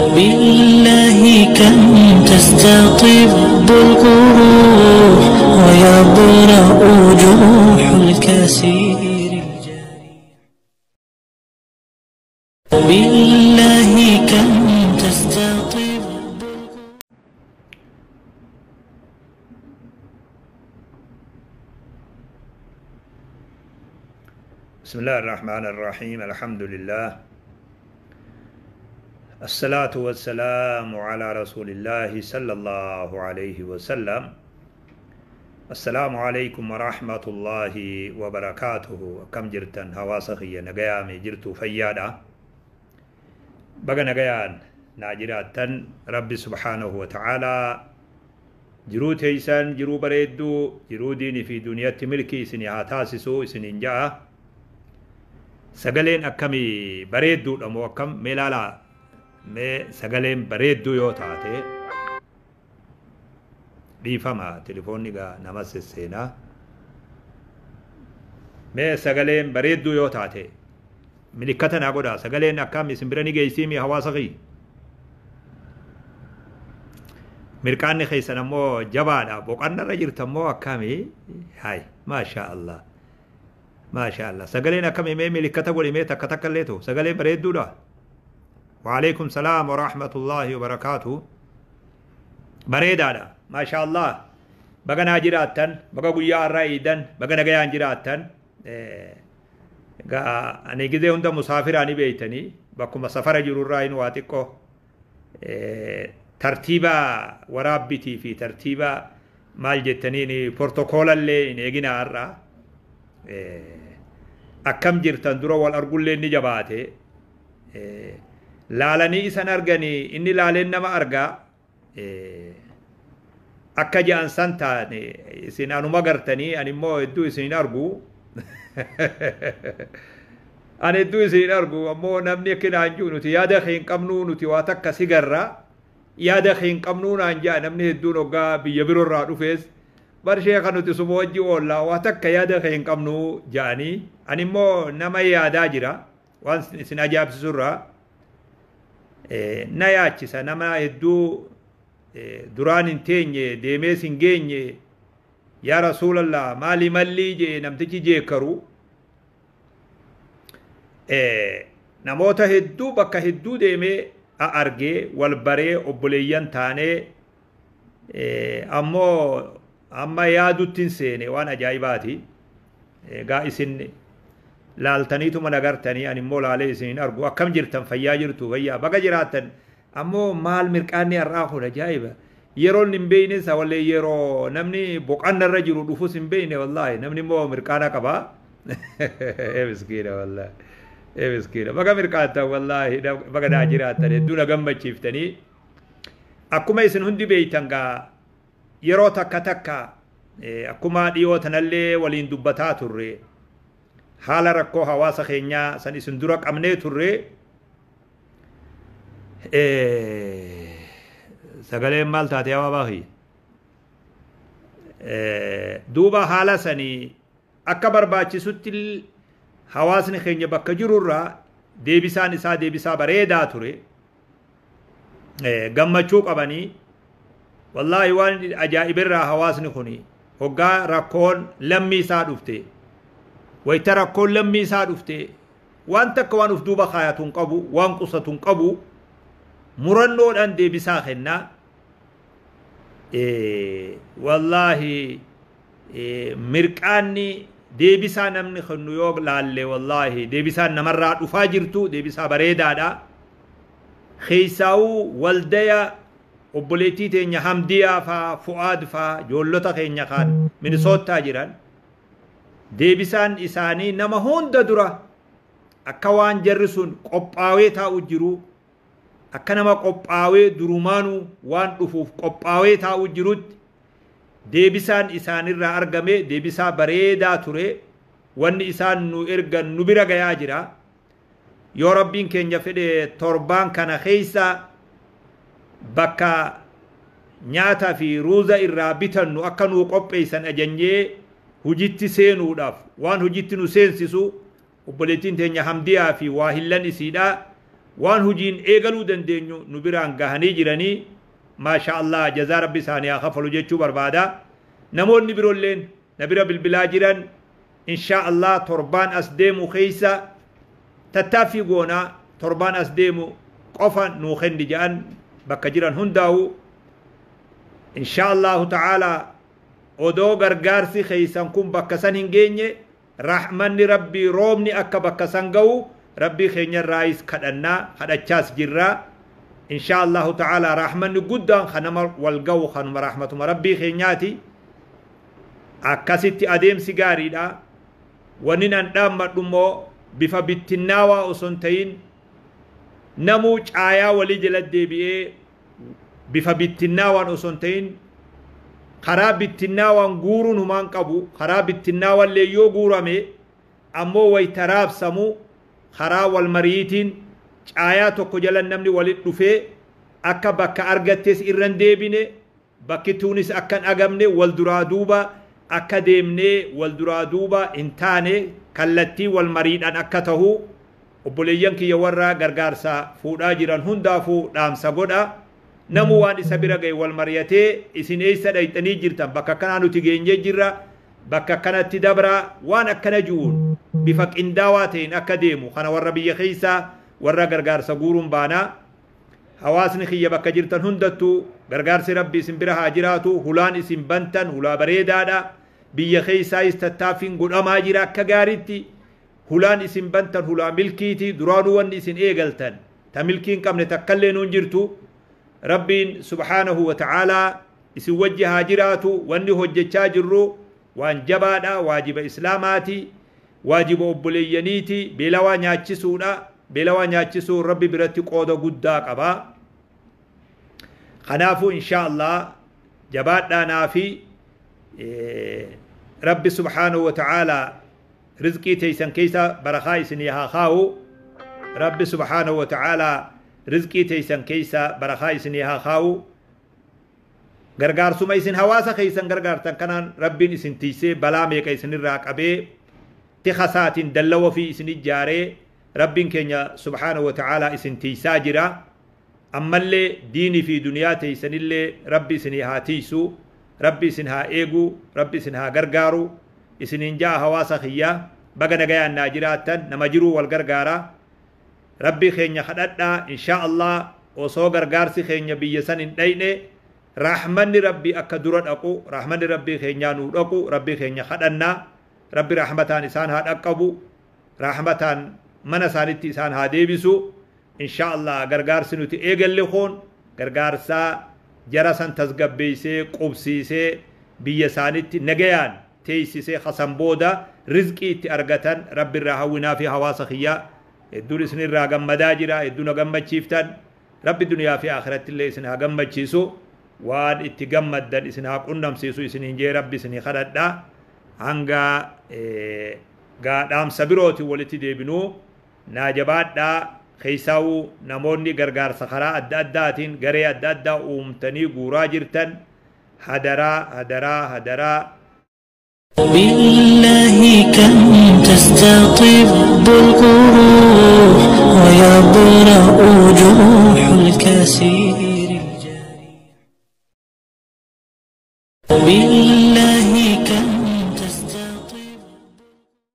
بالله كم تستطب القروح ويبرأ جروح الكثير الجريح. بالله كم تستطب. بسم الله الرحمن الرحيم. الحمد لله، الصلاة والسلام على رسول الله صلى الله عليه وسلم. السلام عليكم ورحمة الله وبركاته. كم جرتن هواسخية نقيامي جرتو فيادا بقى نقيان ناجراتن. ربي سبحانه وتعالى jiruu teeysan jiruu bareedduu, jiruu diinii fi duniyatti milkii isinii haa taasisu isiniin ja'a. Sagaleen akkamii, bareedduudha moo akkam? Mee ilaalaa, mee sagaleen bareedduu yoo taate. Dhiifama, telefoonni gaa nama sesseenaa. Mee sagaleen bareedduu yoo taate milikkata naa godhaa. Sagaleen akkam, isin bira ni geessiimi hawaasa kiyya? Mirqaanni keessan ammoo jabaadha, boqannarra jirta ammoo akkamii? Hay, maashaa Allah, maashaa Allah. Sagaleen akkamii? Mee milikkata godhi, mee takka takka illee ta'u. Sagaleen bareedduudha. وعليكم السلام ورحمة الله وبركاته. Bareedaadha, maashaa Allah. Baga naa jiraattan, baga guyyaa har'aa iidan, baga nagayaan jiraattan. Egaa ani gizee hunda musaafiraa ni beeytanii, bakkuma safara jirurraa hin waa xiqqoo tartiiba waraabbitii fi tartiiba maal jettaniin protokoolallee hin eegina har'a. Akkam jirtan? Dura wal argullee ni jabaate. Laalanii isan arganii, inni laaleen nama argaa akka ja'an san taane. Isin anuma gartanii, ani immoo hedduu isin hin argu. Ani hedduu isin hin argu, ammoo namni akka naan jiru "Nuti yaada kee hin qabnu, nuti waa takka si garra, yaada kee hin qabnu" naan ja'a namni hedduun. Hoggaa biyya biroorraa dhufees "Bar sheeka, nuti suma wajji oollaa, waa takka yaada kee hin qabnu" ja'anii. Ani immoo nama yaadaa jira. Waan isin ajaa'ibsiisurraa na yaachisa, nama hedduu duraan hin teenye deemees hin geenye. "Yaa rasuulallah, maali mallii?" jee namtichi jeekkaru. Namoota hedduu bakka hedduu deemee argee, wal baree, obboleeyyan taanee, ammoo amma yaadutti hin seene. Waan ajaa'ibaati. Egaa isin laaltaniituma nagartanii, ani immoo laalee isin hin argu. Akkam jirtan? Fayyaa jirtu? Fayyaa baga jiraattan. Ammoo maal mirqaanni har'aa kun ajaa'iba! Yeroon hin beeyne isa wallee, yeroo namni boqannarra jiru dhufus hin beeyne. Wallaahi, namni immoo mirqaana qaba. Ee miskiina, wallaahi, ee miskiina. Baga mirqaattan, wallaahi baga naa jiraattan. Hedduu na gammachiiftanii. Akkuma isin hundi beeytan gaa, yeroo takka takka akkuma dhiyoo tanallee waliin dubbataa turre, haala rakkoo hawaasa keenyaa san isin dura qabnee turre. Sagaleen maal taate yaa baabaa? Duuba haala sanii akka barbaachisutti hawaasni keenya bakka jirurraa deebisaan isaa deebisaa bareedaa ture. Gammachuu qabanii, wallaahi waan ajaa'ibirraa hawaasni kun hoggaa rakkoon lammii isaa dhufte, wayita rakkoon lammii isaa dhufte, waan takka waan uf duuba kaayatu hin qabu, waan qusatu hin qabu, murannoodhaan deebisaa kennaa. Wallaahi mirqaanni deebisaa namni kennu yoo laalle, wallaahi deebisaan namarraa dhufaa jirtu deebisaa bareedaadha. Keessaawuu waldaya obboleettii teenya Hamdiyaa faa, Fu'aad faa, ijoollota keenya kaan Minisoottaa jiran, deebisaan isaanii nama hunda dura akka waan jarri sun qophaawee taa'u jiru, akka nama qophaawee durumaanuu waan dhufuuf qophaawee taa'u jirutti deebisaan isaanirraa argame deebisaa bareedaa ture. Wanni isaan nu ergan nu bira gayaa jira. Yoo rabbiin keenya fedhe, torbaan kana keessa bakka nyaata fi ruuza irraa bitannu akka nuu qopheessan ajanyee, hujitti seenuudhaaf waan hujitti nu seensisu obboleettiin teenya Hamdiyaa fi waa hillan isiidha. Waan hojiin eegaluu dandeenyu nu biraan gahanii jiranii maasha Allah jazaa rabbi isaanii haa kafalu jechuu barbaada. Namoonni biroolleen na bira bilbilaa jiran insha Allah torbaan as deemu keessa tattaaffii goonaa torbaan as deemu qofa nuu kenni jedhan bakka jiran hundaa'u insha Allahu ta'ala odoo gargaarsi keessan kun bakka san hin geenye rahmanni rabbii roobni akka bakka san ga'u rabbii keenya irraayis kadhannaa kadhachaas jirraa insha Allahu ta'ala rahmanni guddaan kanama wal ga'u kanuma rahmatuma rabbii keenyaati akkasitti adeemsi gaariidha. Wanni nan dhaammadhu immoo bifa bittinnaawaa osoo hin ta'in namuu caayaa walii jala deebi'ee bifa bittinnaawaan osoo hin ta'in karaa bittinnaawaan guuruun humaan qabu karaa bittinnaawallee yoo guurame ammoo wayita raabsamu karaa wal mariitiin caayaa tokko jala namni walit dhufee akka bakka argattes irra hin deebine bakki tuunis akka hin agamne wal duraa duuba akka deemnee wal duraa duuba hin taane kallattii wal mariidhaan akka tahu obboleeyyan kiyya warra gargaarsa fuudhaa jiran hundaafuu dhaamsa godha. Namu waan isa bira ga'e wal mari'atee isin eessa dhayxanii jirtan bakka akkanaa nuti geenyee jirra bakka akkanatti dabra waan akkana ji'uun bifa qindaawaa ta'een akka deemu kana warra biyya keessaa warra gargaarsa guuruun baanaa. Hawaasni kiyya bakka jirtan hundattuu gargaarsi rabbi isin bira haa jiraatu hulaan isin bantan hulaa bareedaadha. Biyya keessaayis tattaaffiin godhamaa jira akka gaariitti hulaan isin bantan hulaa milkiiti duraanuu wanni isin eegaltan ta milkii hin qabne takkallee nuun jirtu. Rabbiin subhaanahu wa ta'aalaa isin wajji haa jiraatu wanni hojjechaa jirru waan jabaadha waajiba islaamaati waajiba obboleeyyaniiti beelawaa nyaachisuudha beelawaa nyaachisuun rabbi biratti qooda guddaa qaba. Kanaafuu insha Allah jabaadhaanaa fi rabbi subhaanahu wa ta'aalaa rizqii teeysan keessa barakaa isinii haa kaa'u rabbi subhaanahu wa ta'aalaa rizqii teeysan keessa barakaa isinii haa kaa'u gargaarsuma isin hawaasa keessan gargaartan kanaan rabbiin isin tiisee balaa meeqa isinirraa qabee tikasaatiin dallawa fi isin ijaaree rabbiin keenya subhaanahu wa ta'aalaa isin tiisaa jira. Ammallee diinii fi duniyaa teeysanillee rabbi isinii haa tiisu rabbi isin haa eegu rabbi isin haa gargaaru isiniin ja'a hawaasa kiyya baga nagayaan naa jiraattan nama jiruu wal gargaara. Rabbi keenya kadhadhaa insha Allah osoo gargaarsi keenya biyya san hin dhayne rahmanni rabbi akka dura dhaqu rahmanni rabbi keenyaa nuu dhaqu rabbi keenya kadhannaa rabbi rahmataan isaan haa dhaqqabu rahmataan mana isaanitti isaan haa deebisu insha Allah gargaarsi nuti eegalle koon gargaarsaa jara san tasgabbeessee qubsiisee biyya isaanitti nagayaan teessisee hasan booda rizqii itti argatan rabbi irraa hawwinaa fi hawaasa kiyyaa hedduun isin irraa gammadaa jira hedduu na gammachiiftan rabbi duniyaa fi akhiratti illee isin haa gammachiisu waan itti gammaddan isin haa qunnamsiisu isin hin jee rabbi isin kadhadha hanga dhaamsa birootiin walitti deebinuu naa jabaadhaa keessaawuu namoonni gargaarsa karaa adda addaatiin garee adda addaa uumtanii guuraa jirtan hadaraa hadaraa hadaraa. بالله كم تستطب القروح ويبرأ جروح الكسير.